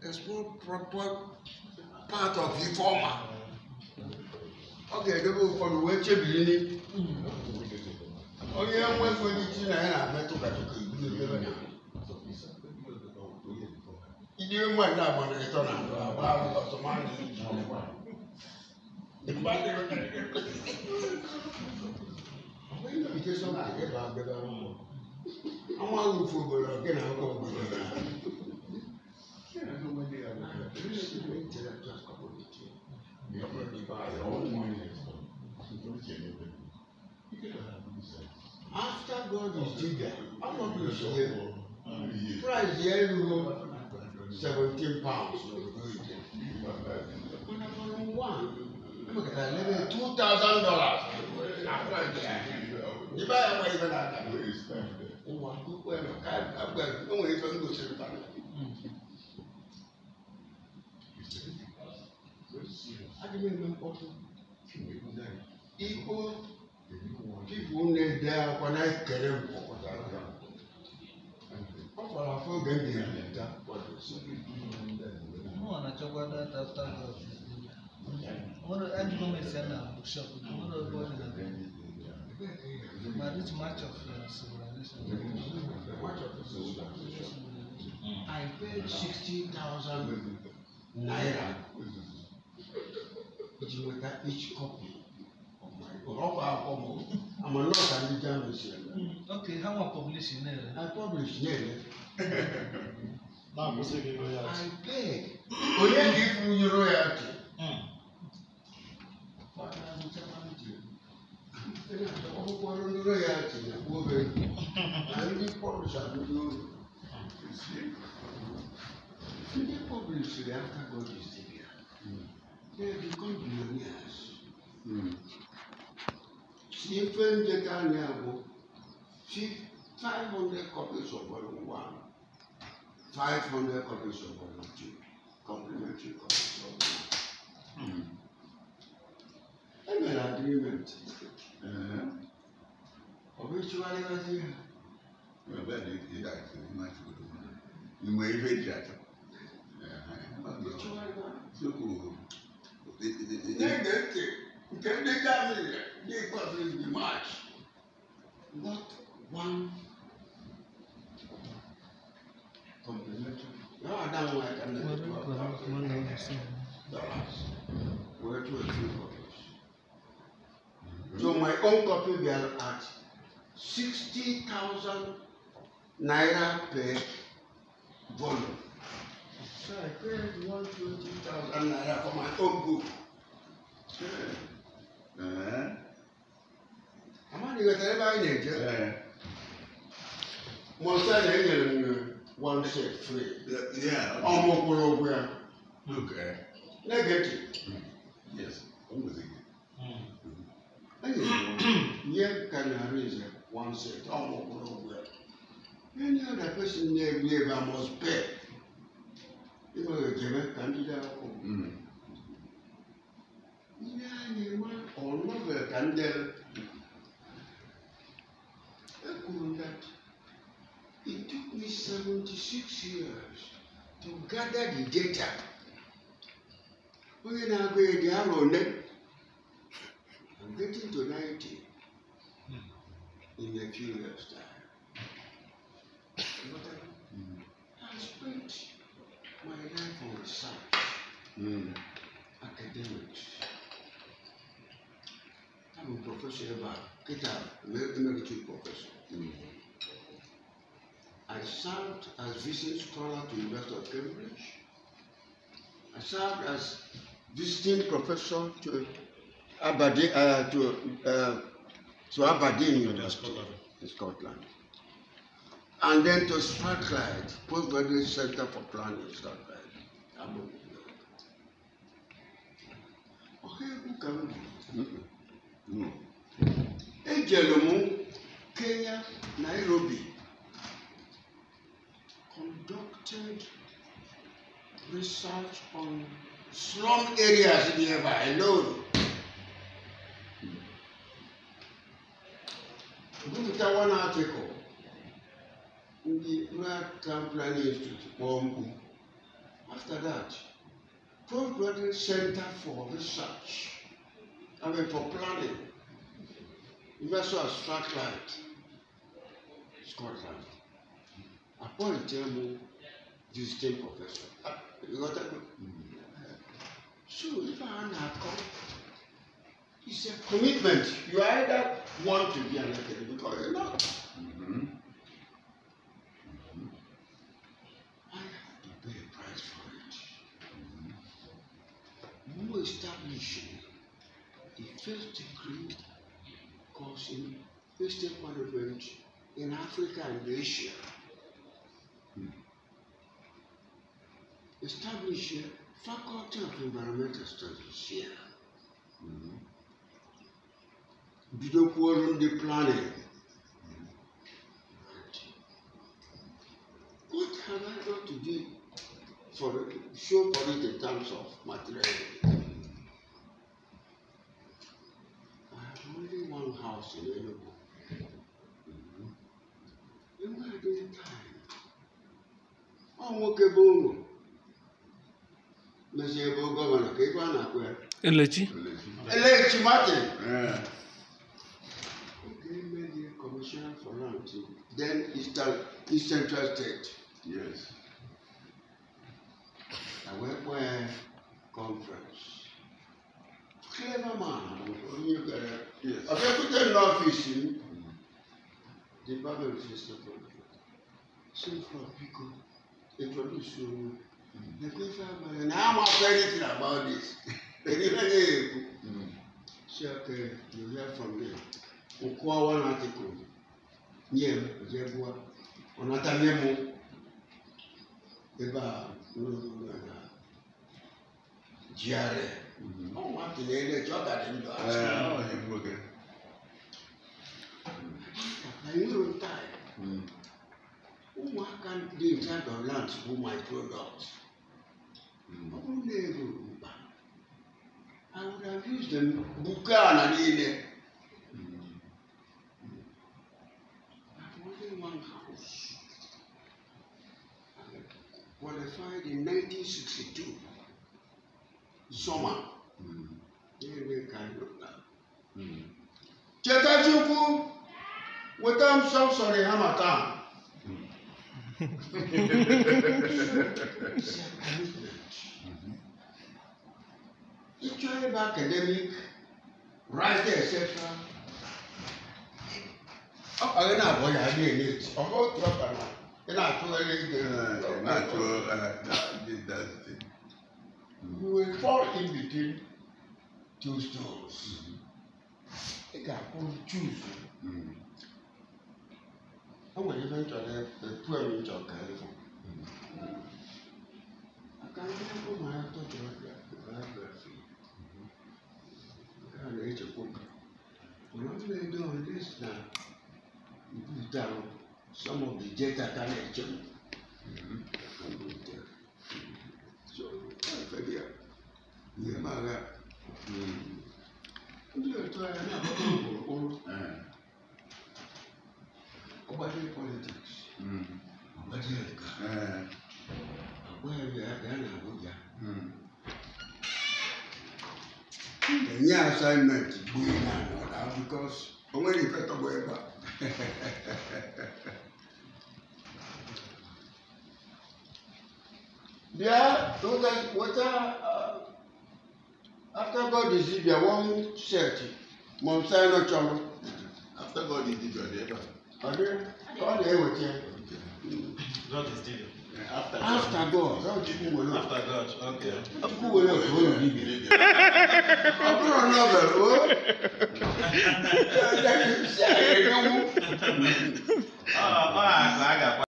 a small proper part of the former. Okay, the book for the way to be. Oh, yeah, what's when it's in a metal battle? You didn't want that one to turn out about some money. The money. Because I'm not about the I want to football again. I'll go with after God is bigger, I'm not going to say price here you 17 pounds. Look at that, $2,000. You buy a way even at that. I didn't know Igbo people need there when I get them. I forget the but it's much of civilization. I paid 60,000 naira each copy of my book. I'm a lot of the okay, how much publishing there? I published there. I paid. Oh, yeah, give you royalty. They publish it after God is here. They become billionaires. See, if they can have 500 copies of volume 1, 500 copies of volume 2, complimentary copies of 1. And an agreement. Obituary was here. Well, that is much good. You may read that. Obituary was so cool. They publish the match. Not one complimentary. No, I don't like $12,000. We're to a few copies. So my own copy we are at 60,000 naira per volume. So I paid 120,000 naira for my own book. How many you got everybody in there? Most of them one set free. Yeah. Almost Okay. Negative. Yes. Almost Yeah, can raise one set. Almost any other person there must pay. You know, the candidate. Or novel candidate. It took me 76 years to gather the data. When I go to the Anene, I'm getting to 90 in a few years' time. I spent my life on research, academics. I'm a professor about Emeritus professor. I served as visiting scholar to the University of Cambridge. I served as visiting professor to Aberdeen, to Aberdeen University in Scotland. And then to Spotlight, Postgraduate Center for Planning in Scotland. Okay, who can we? Ejelomu, Kenya, Nairobi, conducted research on slum areas nearby alone. Look at one article in the Rural Town Planning Institute, After that, postgraduate center for research, for planning, University of Strathclyde, Scotland. Appointed him visiting professor. You got that? So if I come, it's a commitment. You either want to be an academic because you're not. I have to pay a price for it. Mmuo establishing the first degree course in estate management in Africa and Asia. Establish a faculty of environmental studies here. Bidokuolum the planning. What have I got to do for show for it in terms of material? I have only one house in Enugu. In my time, I'm working. Monsieur Governor, Elechi Martin. Okay, maybe a commissioner for land. Then East Central State. Yes. I went for a conference. Clever man. Yes. I put an office in the Department System. So for people, introduce you. And I'm afraid about this. So, okay, you hear from them. We call one article. Yeah, Jebua. On Atamemo. About Giare. Oh, what the lady job at him. I knew time. Who can't be in charge of land to my products? I would have used them Buka and Anene. I have only one house. I qualified in 1962. Summer. They kind of that. Anenechukwu, with them songs on the Hamatan. Literary academic, writer, etc. I don't know what I did it. I'm going to talk about it. You will fall in between two stones. You can choose. I'm going to eventually the 12 inch of California. I can't remember my autobiography. I can't reach a book. When I'm going to do this now, you put down some of the data connection. So, I'm here. About politics. Where we are going the new assignment going on because I'm going to get away back. Yeah, after God is Libya, one set, Monsignor Chong. After God is Libya, God is here. God is still. After God. After God, okay. Who will not go to Libya? I'm not a novel.